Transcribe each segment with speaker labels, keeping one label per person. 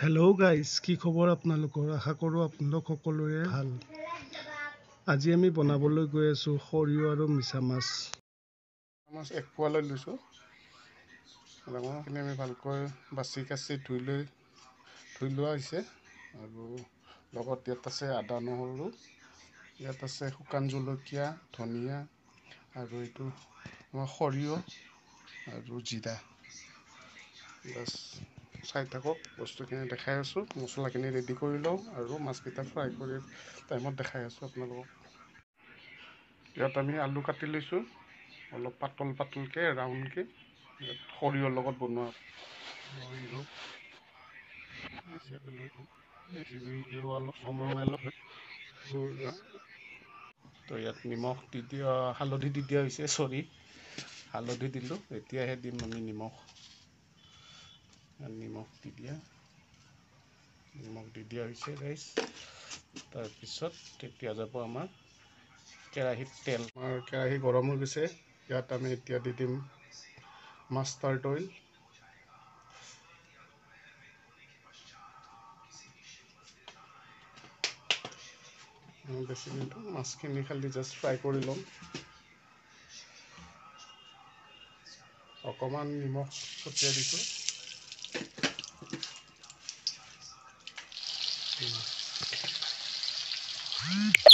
Speaker 1: Hello' guys, কি খবৰ আপোনালোকৰ? আশা কৰোঁ আপোনালোক সকলোৰে ভাল। আজি আমি বনাবলৈ গৈ আছোঁ সৰিয়হ আৰু মিছা মাছ।
Speaker 2: মাছ এক পোৱা লৈ লৈছোঁ। ডাঙৰখিনি আমি ভালকৈ বাচি কাচি ধুই লোৱা হৈছে। আৰু লগত ইয়াত আছে আদা নহৰু, ইয়াত আছে শুকান জলকীয়া, ধনিয়া আৰু এইটো আমাৰ সৰিয়হ আৰু জিৰা। বাছ, চাই থাকক, বস্তুখিনি দেখাই আছোঁ। মছলাখিনি ৰেডি কৰি লওঁ আৰু মাছকেইটা ফ্ৰাই কৰি টাইমত দেখাই আছোঁ আপোনালোকক। ইয়াত আমি আলু কাটি লৈছোঁ, অলপ পাতল পাতলকৈ ৰাউণ্ডকৈ, সৰিয়হৰ লগত বনোৱা। তো ইয়াত নিমখ দি দিয়া, হালধি দি দিয়া হৈছে, চৰি, হালধি দিলোঁ। এতিয়াহে দিম আমি নিমখ। নিমখ দি দিয়া, নিমখ দি দিয়া হৈছে গাইজ। তাৰপিছত তেতিয়া যাব আমাৰ কেৰাহীত তেল। আমাৰ কেৰাহী গৰম হৈ গৈছে। ইয়াত আমি এতিয়া দি দিম মাষ্টাৰ্ড অইল। বেছি নিদিওঁ, মাছখিনি খালি জাষ্ট ফ্ৰাই কৰি ল'ম। অকণমান নিমখ ছটিয়াই দিছোঁ।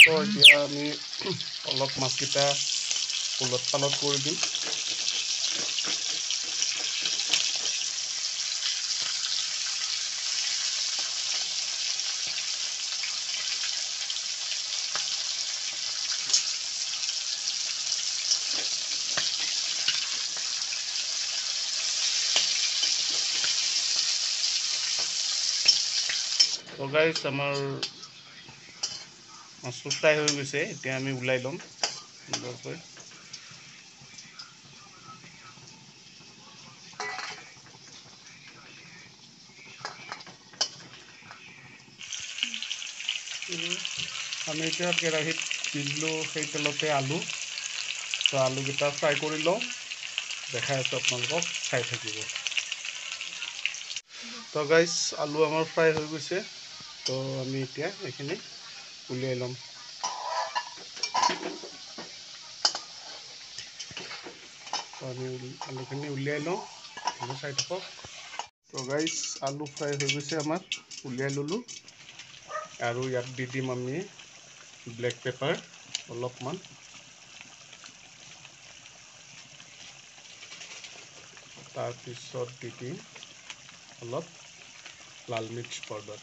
Speaker 2: তো এতিয়া আমি অলপ মাছকেইটা ওলট পালট কৰি দিম। তো গাইজ, আমাৰ মাছটো ফ্ৰাই হৈ গৈছে। এতিয়া আমি ওলাই ল'ম সুন্দৰকৈ। আমি এতিয়া কেৰাহীত দি দিলোঁ সেই তেলতে আলু। তো আলুকেইটা ফ্ৰাই কৰি লওঁ, দেখাই আছোঁ আপোনালোকক, চাই থাকিব। তো গাইজ, আলু আমাৰ ফ্ৰাই হৈ গৈছে। তো আমি এতিয়া এইখিনি উলিয়াই ল'ম। তো আমি আলুখিনি উলিয়াই লওঁ, চাই থাকক। তো গাইজ, আলু ফ্ৰাই হৈ গৈছে আমাৰ, উলিয়াই ল'লোঁ। আৰু ইয়াত দি দিম আমি ব্লেক পেপাৰ অলপমান। তাৰপিছত দি দিম অলপ লাল মিৰ্চ পাউডাৰ।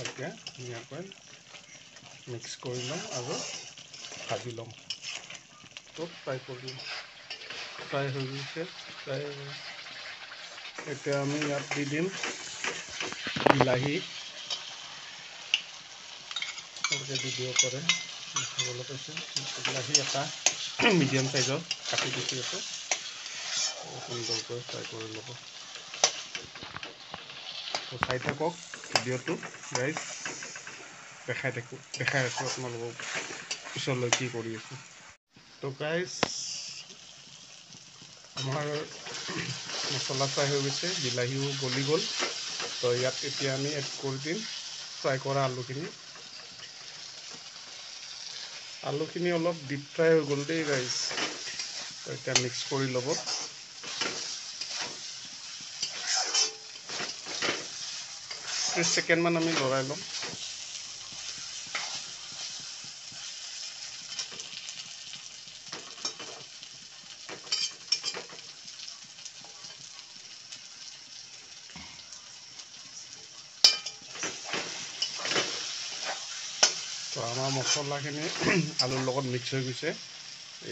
Speaker 2: এতিয়া ধুনীয়াকৈ মিক্স কৰি ল'ম আৰু ভাজি ল'ম। তো ফ্ৰাই কৰি ল'ম। ফ্ৰাই হৈ গৈছে, ফ্ৰাই। এতিয়া আমি ইয়াত দি দিম বিলাহী, আপোনালোকে দি দিব পাৰে, দেখাবলৈ পাইছে। বিলাহী এটা মিডিয়াম চাইজৰ কাটি দিছোঁ ইয়াতে। সুন্দৰকৈ ফ্ৰাই কৰি ল'ব। তো চাই থাকক ভিডিঅ'টো গাইজ, দেখাই থাকোঁ, দেখাই আছোঁ আপোনালোকক পিছলৈ কি কৰি আছোঁ। তো গাইজ, আমাৰ মছলা ফ্ৰাই হৈ গৈছে, বিলাহীও গলি গ'ল। তো ইয়াত এতিয়া আমি এড কৰি দিম ফ্ৰাই কৰা আলুখিনি। আলুখিনি অলপ ডিপ ফ্ৰাই হৈ গ'ল দেই গাইজ। তো এতিয়া মিক্স কৰি ল'ব। 30 ছেকেণ্ডমান আমি লৰাই ল'ম। তো আমাৰ মছলাখিনি আলুৰ লগত মিক্স হৈ গৈছে।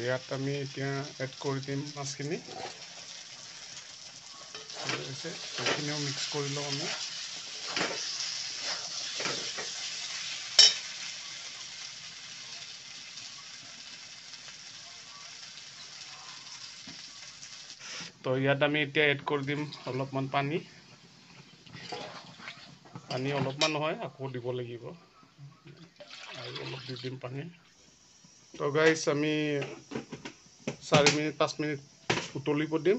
Speaker 2: ইয়াত আমি এতিয়া এড কৰি দিম মাছখিনি। এইখিনিও মিক্স কৰি লওঁ আমি। তো ইয়াত আমি এতিয়া এড কৰি দিম অলপমান পানী। পানী অলপমান নহয়, আকৌ দিব লাগিব, আৰু অলপ দি দিম পানী। তো গাইজ, আমি 4 মিনিট 5 মিনিট উতলিব দিম,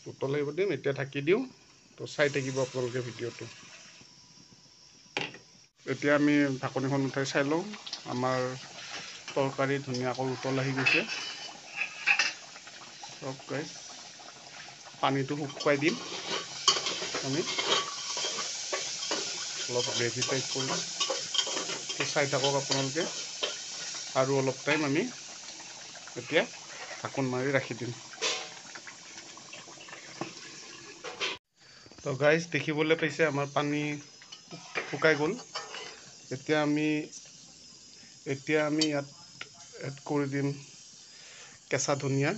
Speaker 2: উতলিব দিম। এতিয়া ঢাকি দিওঁ। তো চাই থাকিব আপোনালোকে ভিডিঅ'টো। এতিয়া আমি ঢাকনিখন উঠাই চাই লওঁ। আমাৰ তৰকাৰী ধুনীয়াকৈ উতল আহি গৈছে। চব গাইজ, পানীটো শুকুৱাই দিম আমি, অলপ গ্ৰেভি টাইপ কৰিম। তো চাই থাকক আপোনালোকে। আৰু অলপ টাইম আমি এতিয়া ঢাকোন মাৰি ৰাখি দিম। তো গাইজ, দেখিবলৈ পাইছে আমাৰ পানী শুকাই গ'ল। এতিয়া আমি ইয়াত এড কৰি দিম কেঁচা ধনিয়া।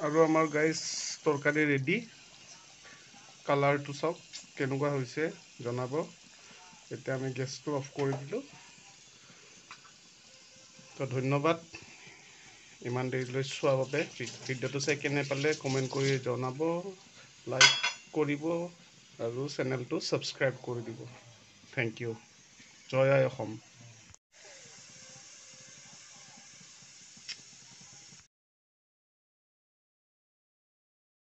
Speaker 2: আৰু আমাৰ গাইজ তৰকাৰী ৰেডি। কালাৰটো চাওক কেনেকুৱা হৈছে জনাব। এতিয়া আমি গেছটো অফ কৰি দিলোঁ। তো ধন্যবাদ ইমান দেৰিলৈ চোৱাৰ বাবে। ভিডিঅ'টো চাই কেনে পালে কমেণ্ট কৰি জনাব, লাইক কৰিব আৰু চেনেলটো ছাবস্ক্ৰাইব কৰি দিব। Thank U. জয় আই অসম।